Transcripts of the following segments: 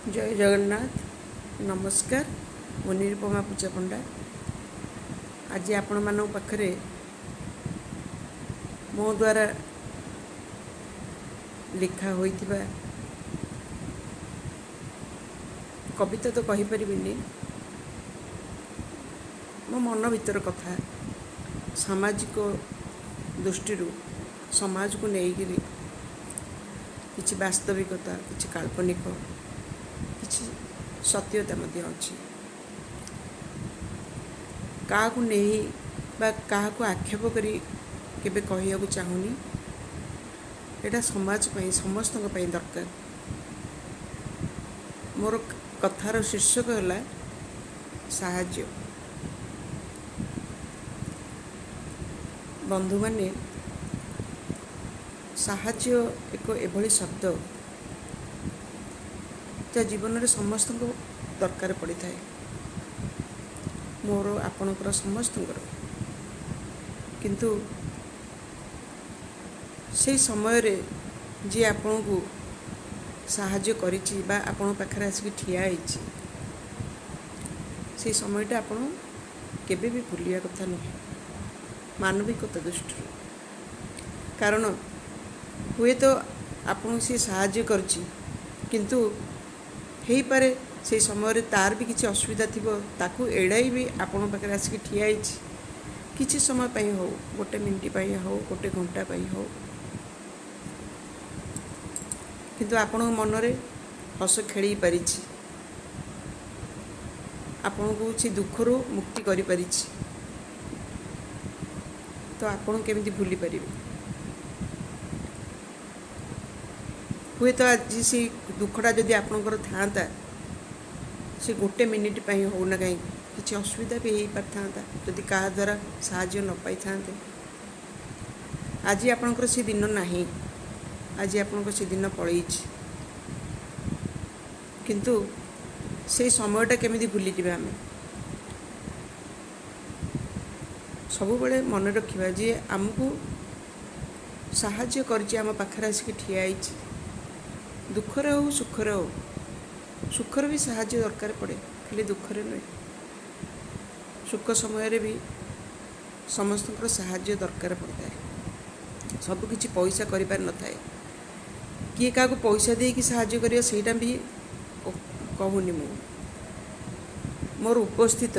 ଜୟ ଜଗନ୍ନାଥ। ନମସ୍କାର। ମୁଁ ନିରୁପମା ପୂଜାପଣ୍ଡା। ଆଜି ଆପଣମାନଙ୍କ ପାଖରେ ମୋ ଦ୍ୱାରା ଲେଖା ହୋଇଥିବା କବିତା ତ କହିପାରିବିନି, ମୋ ମନ ଭିତର କଥା, ସାମାଜିକ ଦୃଷ୍ଟିରୁ ସମାଜକୁ ନେଇକିରି କିଛି ବାସ୍ତବିକତା, କିଛି କାଳ୍ପନିକ, କିଛି ସତ୍ୟତା ମଧ୍ୟ ଅଛି। କାହାକୁ ନେଇ ବା କାହାକୁ ଆକ୍ଷେପ କରି କେବେ କହିବାକୁ ଚାହୁଁନି। ଏଇଟା ସମାଜ ପାଇଁ, ସମସ୍ତଙ୍କ ପାଇଁ ଦରକାର। ମୋର କଥାର ଶୀର୍ଷକ ହେଲା ସାହାଯ୍ୟ। ବନ୍ଧୁମାନେ, ସାହାଯ୍ୟ ଏକ ଏଭଳି ଶବ୍ଦ ଯାହା ଜୀବନରେ ସମସ୍ତଙ୍କୁ ଦରକାର ପଡ଼ିଥାଏ, ମୋର, ଆପଣଙ୍କର, ସମସ୍ତଙ୍କର। କିନ୍ତୁ ସେଇ ସମୟରେ ଯିଏ ଆପଣଙ୍କୁ ସାହାଯ୍ୟ କରିଛି ବା ଆପଣଙ୍କ ପାଖରେ ଆସିକି ଠିଆ ହେଇଛି, ସେଇ ସମୟଟା ଆପଣ କେବେ ବି ଭୁଲିବା କଥା ନୁହେଁ ମାନବିକତା ଦୃଷ୍ଟିରୁ। କାରଣ ହୁଏତ ଆପଣଙ୍କୁ ସିଏ ସାହାଯ୍ୟ କରିଛି, କିନ୍ତୁ ହେଇପାରେ ସେଇ ସମୟରେ ତାର ବି କିଛି ଅସୁବିଧା ଥିବ, ତାକୁ ଏଡ଼ାଇ ବି ଆପଣଙ୍କ ପାଖରେ ଆସିକି ଠିଆ ହେଇଛି, କିଛି ସମୟ ପାଇଁ ହଉ, ଗୋଟେ ମିନିଟ୍ ପାଇଁ ହଉ, ଗୋଟେ ଘଣ୍ଟା ପାଇଁ ହଉ, କିନ୍ତୁ ଆପଣଙ୍କ ମନରେ ହସ ଖେଳେଇ ପାରିଛି, ଆପଣଙ୍କୁ ସେ ଦୁଃଖରୁ ମୁକ୍ତି କରିପାରିଛି, ତ ଆପଣ କେମିତି ଭୁଲି ପାରିବେ? ହୁଏତ ଆଜି ସେଇ ଦୁଃଖଟା ଯଦି ଆପଣଙ୍କର ଥାଆନ୍ତା, ସେ ଗୋଟେ ମିନିଟ୍ ପାଇଁ ହେଉନା କାହିଁକି, କିଛି ଅସୁବିଧା ବି ହେଇପାରିଥାନ୍ତା ଯଦି କାହା ଦ୍ୱାରା ସାହାଯ୍ୟ ନ ପାଇଥାନ୍ତେ। ଆଜି ଆପଣଙ୍କର ସେ ଦିନ ନାହିଁ, ଆଜି ଆପଣଙ୍କ ସେ ଦିନ ପଳେଇଛି, କିନ୍ତୁ ସେଇ ସମୟଟା କେମିତି ଭୁଲିଯିବା ଆମେ? ସବୁବେଳେ ମନେ ରଖିବା, ଯିଏ ଆମକୁ ସାହାଯ୍ୟ କରିଛି, ଆମ ପାଖରେ ଆସିକି ଠିଆ ହେଇଛି, ଦୁଃଖରେ ହଉ, ସୁଖରେ ହଉ। ସୁଖରେ ବି ସାହାଯ୍ୟ ଦରକାର ପଡ଼େ, ଖାଲି ଦୁଃଖରେ ନୁହେଁ। ସୁଖ ସମୟରେ ବି ସମସ୍ତଙ୍କର ସାହାଯ୍ୟ ଦରକାର ପଡ଼ିଥାଏ। ସବୁକିଛି ପଇସା କରିପାରିନଥାଏ। କିଏ କାହାକୁ ପଇସା ଦେଇକି ସାହାଯ୍ୟ କରିବ, ସେଇଟା ବି କହୁନି ମୁଁ। ମୋର ଉପସ୍ଥିତ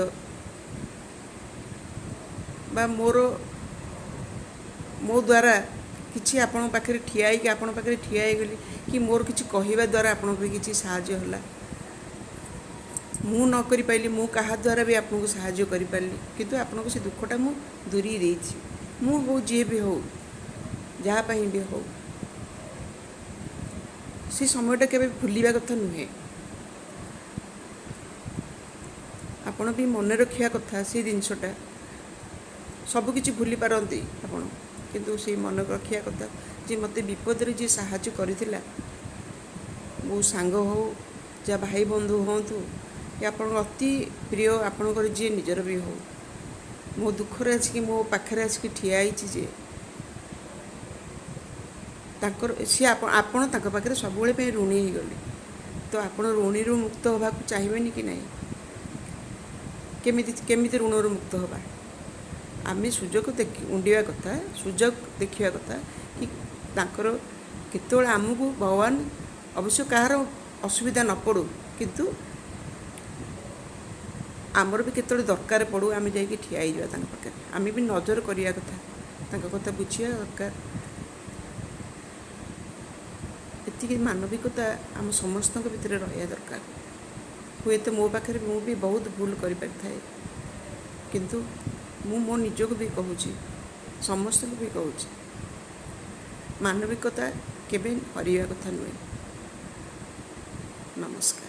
ବା ମୋ ଦ୍ୱାରା କିଛି ଆପଣଙ୍କ ପାଖରେ ଠିଆ ହେଇକି, ଆପଣଙ୍କ ପାଖରେ ଠିଆ ହେଇଗଲି କି ମୋର କିଛି କହିବା ଦ୍ୱାରା ଆପଣଙ୍କ କିଛି ସାହାଯ୍ୟ ହେଲା, ମୁଁ ନ କରିପାରିଲି, ମୁଁ କାହା ଦ୍ୱାରା ବି ଆପଣଙ୍କୁ ସାହାଯ୍ୟ କରିପାରିଲି, କିନ୍ତୁ ଆପଣଙ୍କୁ ସେ ଦୁଃଖଟା ମୁଁ ଦୂରେଇ ଦେଇଛି, ମୁଁ ହଉ, ଯିଏ ବି ହଉ, ଯାହା ପାଇଁ ବି ହଉ, ସେ ସମୟଟା କେବେ ଭୁଲିବା କଥା ନୁହେଁ। ଆପଣ ବି ମନେ ରଖିବା କଥା ସେଇ ଜିନିଷଟା। ସବୁକିଛି ଭୁଲି ପାରନ୍ତି ଆପଣ, କିନ୍ତୁ ସେଇ ମନେ ରଖିବା କଥା ଯେ ମୋତେ ବିପଦରେ ଯିଏ ସାହାଯ୍ୟ କରିଥିଲା, ମୋ ସାଙ୍ଗ ହଉ, ଯାହା ଭାଇ ବନ୍ଧୁ ହୁଅନ୍ତୁ କି ଆପଣଙ୍କ ଅତି ପ୍ରିୟ, ଆପଣଙ୍କର ଯିଏ ନିଜର ବି ହଉ, ମୋ ଦୁଃଖରେ ଆସିକି ମୋ ପାଖରେ ଆସିକି ଠିଆ ହେଇଛି ଯିଏ, ତାଙ୍କର ସିଏ ଆପଣ ତାଙ୍କ ପାଖରେ ସବୁବେଳେ ପାଇଁ ଋଣୀ ହେଇଗଲେ। ତ ଆପଣ ଋଣୀରୁ ମୁକ୍ତ ହେବାକୁ ଚାହିଁବେନି କି ନାହିଁ? କେମିତି କେମିତି ଋଣରୁ ମୁକ୍ତ ହେବା? ଆମେ ସୁଯୋଗ ଦେଖି ଉଣ୍ଡିବା କଥା, ସୁଯୋଗ ଦେଖିବା କଥା କି ତାଙ୍କର କେତେବେଳେ ଆମକୁ ଭଗବାନ, ଅବଶ୍ୟ କାହାର ଅସୁବିଧା ନ ପଡ଼ୁ, କିନ୍ତୁ ଆମର ବି କେତେବେଳେ ଦରକାର ପଡ଼ୁ, ଆମେ ଯାଇକି ଠିଆ ହେଇଯିବା ତାଙ୍କ ପାଖରେ। ଆମେ ବି ନଜର କରିବା କଥା, ତାଙ୍କ କଥା ବୁଝିବା ଦରକାର। ଏତିକି ମାନବିକତା ଆମ ସମସ୍ତଙ୍କ ଭିତରେ ରହିବା ଦରକାର। ହୁଏତ ମୋ ପାଖରେ ମୁଁ ବି ବହୁତ ଭୁଲ କରିପାରିଥାଏ, କିନ୍ତୁ ମୁଁ ମୋ ନିଜକୁ ବି କହୁଛି, ସମସ୍ତଙ୍କୁ ବି କହୁଛି, ମାନବିକତା କେବେ ହରାଇବା କଥା ନୁହେଁ। ନମସ୍କାର।